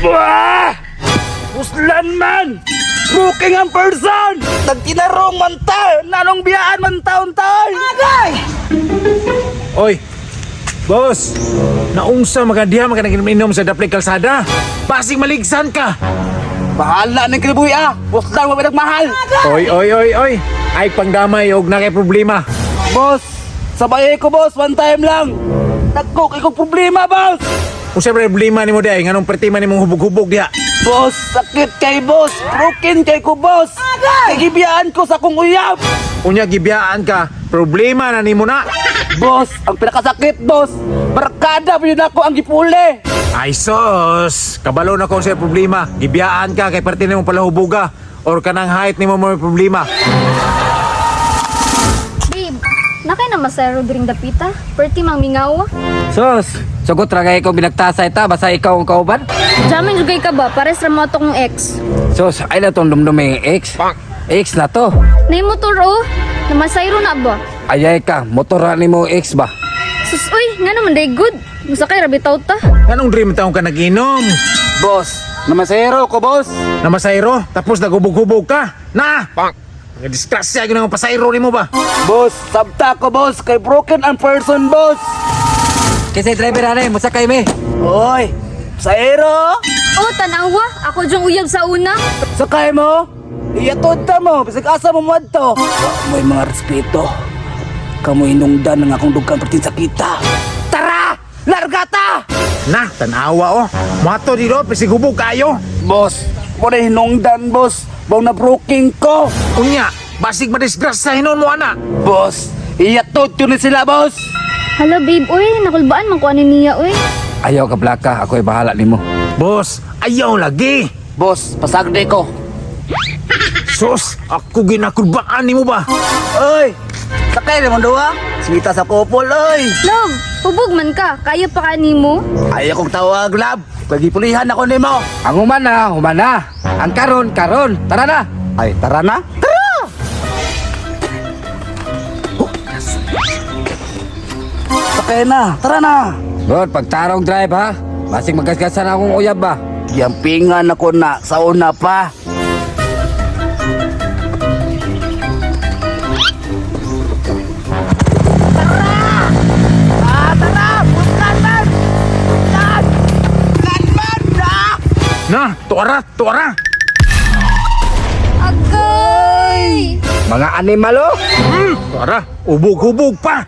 Bah! Uslan man! Broken ang person! Nagtinarong man ta! Nanong biyaan man taon tay! Agay! Oy, boss! Naunsa magadiha maganaginom sa dapli kalsada. Basig maligsan ka. Bahala ng kinabuhi ah! Uslan mo mahal! Oy, oy, oy, oy. Ay pangdamay og na kay problema. Boss! Sabay ko boss! One time lang! Nagko kay kong problema boss! Unsa problema nimo diay nganong perti man nimong hubog-hubog diha? Boss! Sakit kay boss! Broken kay ko boss! Kay gibiyaan ko sa akong uyab! Unya gibiyaan ka, problema na nimo na. Boss! Ang pinakasakit boss! Barkada pa yun ako ang gipuli! Ay sos, kabalo na ko sa problema. Gibiyaan ka kay perti nimong palahubuga or kanang height nimo mo may problema. Babe, nakay na masero during dapita. Perti mang mingaw. Sus, sugot ra kay ko binagtasay ta basta ikaw ang kauban. Jamin jugay ka ba? Pares ra mo ato kong ex. Sus, ay na tong dumdumi ex. Ex na to. Nay motor oh. Namasayro na ba? Ayay ka, motor ra nimo ex ba? Sus uy, nga naman day good. Musakay ra bitaw ta. Nganong dream taong ka naginom? Boss! Namasero ko boss! Namasayro, tapos nagubog-hubog ka. Na! Mga disgrasya gyud ang pasayro nimo ba? Boss! Sabta ko boss! Kay broken ang person boss! Kasi driver ani, musakay mi. Oy! Saero! Oh, tanawa. Ako dyong uyab sa una. Sakay mo! Iyatod ta mo! Bisag asa mo muadto! Wa mo'y mga respeto. Kamoy nungdan ng akong dugkan pertin sa kita. Tara! Larga ta! Na, tanawa oh. Mato dito, pisig hubog kayo. Boss! Mo na hinungdan boss! Baw na broken ko! Unya, basig madisgrasya hinon mo ana. Boss! Iyatod yun ni sila boss! Hala babe, uy, nakulbaan man ko ani niya uy. Ayaw ka blaka, ako'y bahala nimo. Boss, ayaw lagi. Boss, pasagdi ko. Sus, ako ginakulbaan nimo ba? Oy! Sakay naman duha! Sumita sa kopol, oy! Love, hubog man ka. Kaya pa ka nimo. Ayaw kong tawag, love! Pagipulihan ako nimo! Ang humana, humana. Ang karon, karon. Tara na. Ay, tara na! Tara! Sakay na! Tara na! Good, pagtarong drive ha. Basig magasgasan akong uyab ba. Yampingan ako na sa una pa. Na, tuara, tuara. Agay! Mga animal oh. Tuara, ubog-hubog pa.